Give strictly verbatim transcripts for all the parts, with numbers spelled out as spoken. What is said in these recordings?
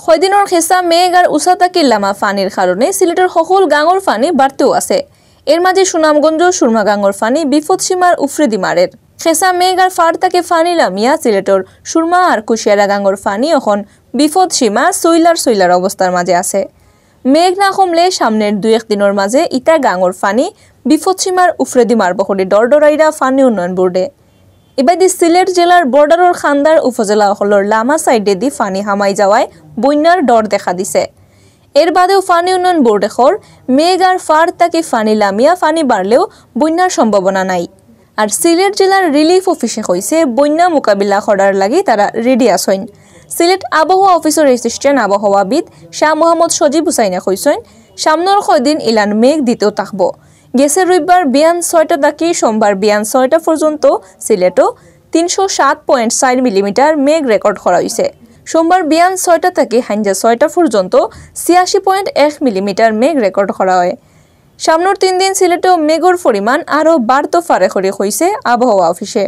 কয়দিনর খেসা মেঘ আর উষা থাকি লামা ফানির কারণে সিলেটর হকল গাঙর ফানি বাড়তেউ আছে। এর মাঝে সুনামগঞ্জ সুরমা গাঙর ফানি বিপদ সীমার উফরেদি মারের। খেসা মেঘ আর ফার থাকি ফানি লামিয়া সিলেটর সুরমা আর কুশিয়ারা গাঙর ফানি অখন বিপদ সীমা সইলার সইলার অবস্থার মাঝে আছে। মেঘ না কমলে সামনের দুই এক দিনর মাঝে ইতা গাঙর ফানি বিপদ সীমার উফরেদি মারব করি ডর ডরাইরা ফানি উন্নয়ন বোর্ডে। ইবাদি সিলেট জেলার বর্ডারর খান্দার উপজেলা অকলর লামা সাইডেদি ফানি হামাই যাওয়ায় বন্যার ডর দেখা দিছে। এর বাদেও ফানি উন্নয়ন বোর্ডে কর মেঘ আর ফার থাকি ফানি লামিয়া ফানি বাড়লেও বন্যার সম্ভাবনা নাই। আর সিলেট জেলার রিলিফ অফিসে কইছে বন্যা মোকাবিলা করার লাগি তারা রেডি আছইন। সিলেট আবহাওয়া অফিসর অ্যাসিস্ট্যান্ট আবহাওয়াবিদ শাহ মোহাম্মদ সজিব হুসাইনে কইছইন, সামনর কয়দিন ইলান মেঘ দিতেও থাকবো। গেছে রবিবার বিয়ান ছয়টা থাকি সোমবার বিয়ান ছয়টা পর্যন্ত সিলেটও তিনশো সাত পয়েন্ট চার মিলিমিটার মেঘ রেকর্ড করা হইছে। সোমবার বিয়ান ছয়টা থাকি হাইঞ্জা ছয়টা পর্যন্ত ছিয়াশি পয়েন্ট এক মিলিমিটার মেঘ রেকর্ড করা হয়। সামনর তিন দিন সিলেটও মেঘর পরিমাণ আরও বাড়তো ফারে করি কইছে আবহাওয়া অফিসে।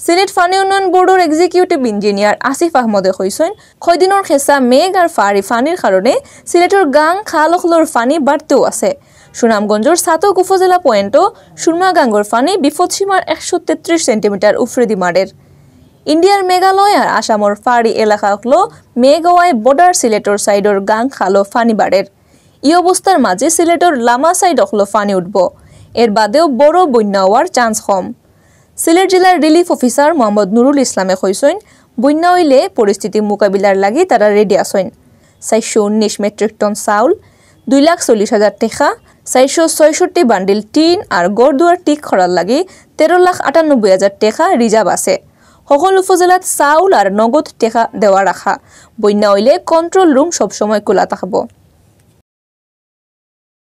সিলেট ফানি উন্নয়ন বোর্ডর এক্সিকিউটিভ ইঞ্জিনিয়ার আসিফ আহমদে কইছইন, কয়দিনর খেসা মেঘ আর ফারি ফানির কারণে সিলেটর গাং খাল অকলর ফানি বাড়তেও আছে। সুনামগঞ্জর ছাতক উপজেলা পয়েন্টও সুরমা গাঙ্গর ফানি বিপদসীমার একশো তেত্রিশ সেন্টিমিটার উফরেদি মারের। ইন্ডিয়ার মেঘালয় আর আসামর ফারি এলাকা অকলো মেঘ হওয়ায় বর্ডার সিলেটর সাইডর গাং খালো ফানি বাড়ের। ই অবস্থার মাঝে সিলেটর লামা সাইড অকলো ফানি উঠবো। এর বাদেও বড় বন্যা হওয়ার চান্স কম। সিলেট জেলার রিলিফ অফিসার মোহাম্মদ নুরুল ইসলামে কইছইন, বন্যা হইলে পরিস্থিতি মোকাবিলার লাগি তারা রেডি আছইন। চারশো উনিশ মেট্রিক টন চাউল, দুই লাখ চল্লিশ হাজার টেকা, চারশো ছয়ষট্টি বান্ডিল টিন আর ঘরদুয়ার ঠিক করার লাগি তেরো লাখ আটানব্বই হাজার টেকা রিজার্ভ আছে। হকল উপজেলাত চাউল আর নগদ টেকা দেওয়া রাখা। বন্যা হইলে কন্ট্রোল রুম সবসময় খোলা থাকবো।